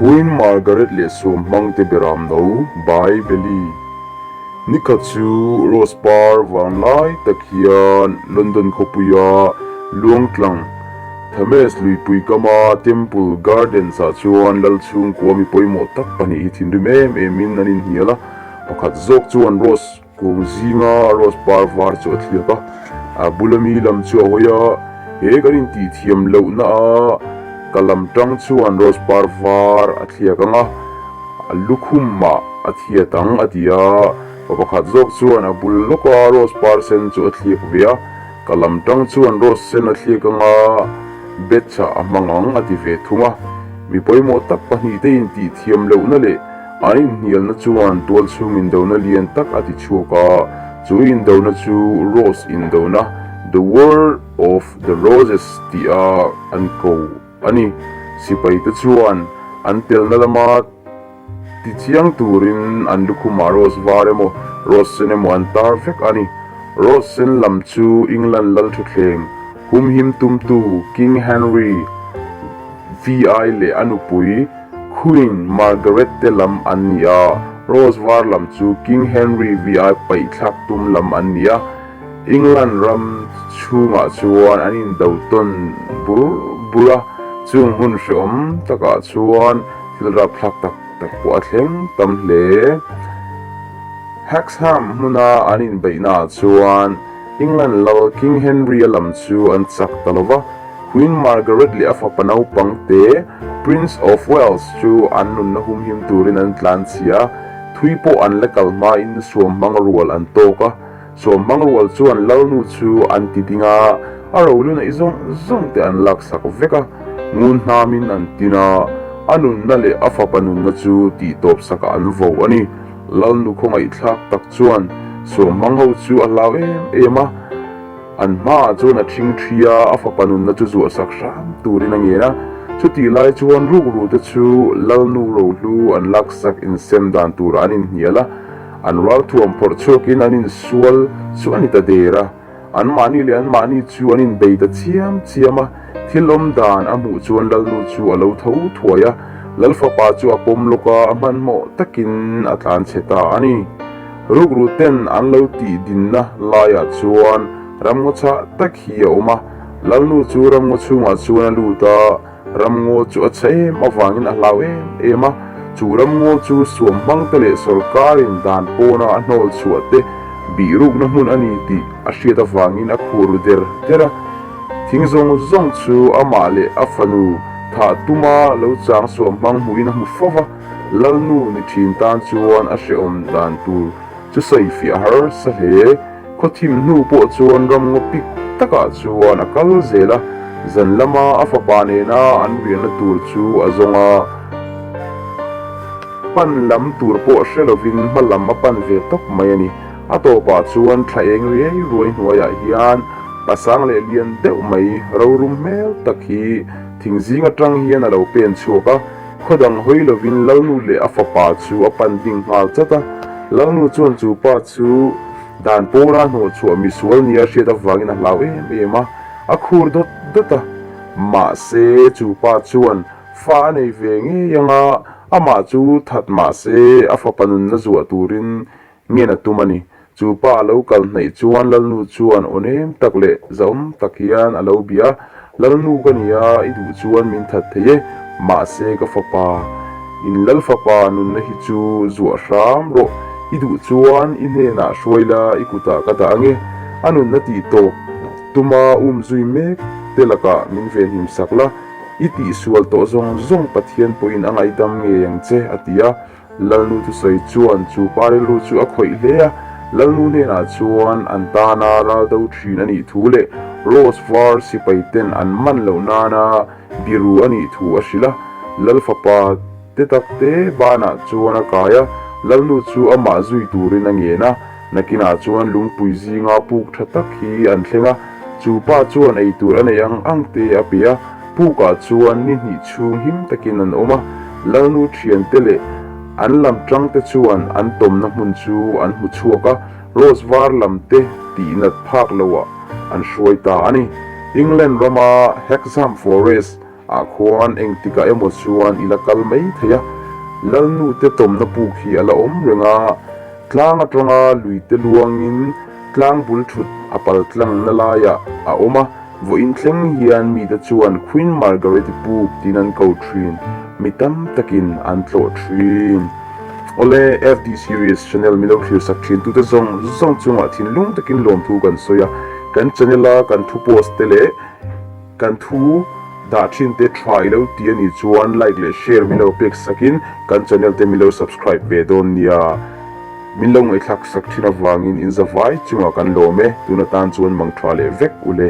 Queen Margaret leh Suamhmangte beram no, By Belly. Nikhat chu Rose par vang lai tak hian London khawpuia luangtlang Thames luipui kama Temple Gardens ah chuan lal chhungkua mi pawimawh tak pahnih hi thinrim em emin an inhnial a, pakhat zawk chuan Rose Kung zinga rose par var chu a thliak a, a bula mi lam chu a hawi a, he kan intih thiam lohna a ka lam tang chuan rose par var a thliak ang a, a lukhum ah a thiat ang a ti a, pa pakhat zawk chuan a bul lawka rose par sen chu a thliak ve a, ka lam tang chuan rose sen a thliak ang a, batch ah a hmang ang a ti ve thung a, mi pawimawh tak pahnihte intih thiam lohna leh An inhnialna chuan tualchhung indona lian tak a ti chhuak a, chu indona chu Rose indona, The War of the Roses, tih a an ko a ni. Sipaite chuan an telna lama tichiang turin an lukhumah rose var emaw, rose sen emaw an tar vek a ni. Rose sen lam chu England lalthutthleng humhim tumtu King Henry vii leh a nupui, Queen Margaret te lam an ni a, Rose var lam chu King Henry vii paih thlak tum lam an ni a. England ram chhungah chuan an indo tawn bur bur a, chung hun hreawm takah chuan thil rapthlak tak tak pawh a thleng tam hle. Hexham hmuna an inbeihnaah chuan England lal King Henry-a lam chu an chak ta lo va, Queen Margaret leh a fapa naupang te Prince of Wales chu an nunna humhim turin an tlan chhia a, thui pawh an la kal hmain suamhmang rual an tawk a. Suamhmang rual chuan Lalnu chu an ti ding a, a rolu neih zawng zawng te an laksak vek a, ngun hnamin an tin a, a nunna leh a fapa nunna chu tihtawp sakah an vo a ni. Lalnu khawngaihthlak tak chuan suamhmang ho chu a hlau em em a. An hmaah chuan a ṭhing ṭhi a, a fapa nunna chu zuahsak hram turin a ngen a. Chutih lai chuan rukrute chu Lalnu rohlu an laksak insem dan turah an inhnial a, an ralthuam phawrh chhuakin an insual chu a ni ta der a. Anmahni leh anmahni chu an inbei ta chiam chiam a, thil awm dan a hmuh chuan Lalnu chu a lo tho thuai a, Lal fapa chu a pawm lawk a, a hmanhmawh takin a tlanchhe ta a ni. Rukru ten an lo tih dinna laiah chuan ramngaw chhah tak hi a awm a, Lalnu chu ramngaw chhungah chuan a lut a, ramngaw chu a chhe em avangin a hlau em em a, chu ramngaw chu suam hmangte leh sawrkarin dan pawna a hnawl chhuah te bihrukna hmun a ni tih a hriat avangin a khur ru der der a, thing zawng zawng chu amah leh a fanu thah tuma lo chang suam hmang hmuhin a hmu fo va. Lalnu ni thin tan chuan a hrehawm dan tur chu sawi fiah harsa hle. Khawthim hnu pawh chuan ramngaw pik takah chuan a kal zel a, zan lama a fapa nena an riahna tur chu a zawng a, pan lam tur pawh hre lovin hma lam a pan ve tawp mai a ni. A tawpah chuan thla eng riai ruai hnuaiah hian pasang leh lian deuh mai rorum hmel tak hi thing zing atang hian a lo pen chhuak a, Khaw dang hawi lovin Lalnu leh a fapa chu a pan ding nghal chat a, Lalnu chuan chu pa chu dan pawra hnawhchhuah misual nia hriat avangin a hlau em em a, a khur dawt dawt a. Mahse, chu pa chuan fa a nei ve ngei ang a, amah chu that mahse a fapa nunna zuah turin Ngen a tum a ni. Chu pa a lo kal hnaih chuan Lalnu chuan aw nem tak leh zahawm tak hian a lo bia a, Lalnu ka ni a, i duh chuan min that thei e, mahse ka fapa, in Lal fapa nunna hi chu zuah hram rawh, i duh chuan i hnenah hruai la, i kutah ka dah ange, a nunna tih tawp tuma um zui mek te lakah min venhim sak la, i tihsual tawh zawng zawng Pathian pawhin a ngaihdam ngei ang che, a ti a. Lalnu thusawi chuan chu pa rilru chu a khawih hle a, Lalnu hnenah chuan an tana ral do thin a nih thu leh Rose var sipai ten an man loh nana biru a nih thu a hrilh a. Lal fapa te tak te banah chuan a kai a, Lalnu chu amah zui turin a ngen a. Nakinah chuan lungpui zinga puk tha tak hi an thleng a, chu pa chuan ei tur a nei ang ang te a pe a, pukah chuan ni hnih chhung him takin an awm a, Lalnu thiante leh an lam tangte chuan an tawmna hmun chu an hmu chhuak a, Rose var lam te tih nat phak loah an hruai ta a ni. England rama Hexham Forest. Ah khuan engtikah emaw chuan i la kal mai thei a, Lalnu te tawmna puk hi a la awm reng a, tlang atanga lui te luangin tlang bul thut a pal tlangna laiah a awm a, vawiin thleng hian mite chuan Queen Margaret-i puk tiin an ko thin, mi tam takin an tlawh thin. Awle, FD Series channel mi lo thlir sak thin tute zawng zawng chungah thinlung takin lawmthu kan sawi a, kan channel a kan thu post te leh Kan thu dah thin te tha i lo ti a nih chuan like leh share min lo pek sakin kan channel te min lo subscribe ve dawn nia. Min lo ngaihthlak sak thin avangin in zavai chungah kan lawm e, tun atan chuan mang tha leh vek u le.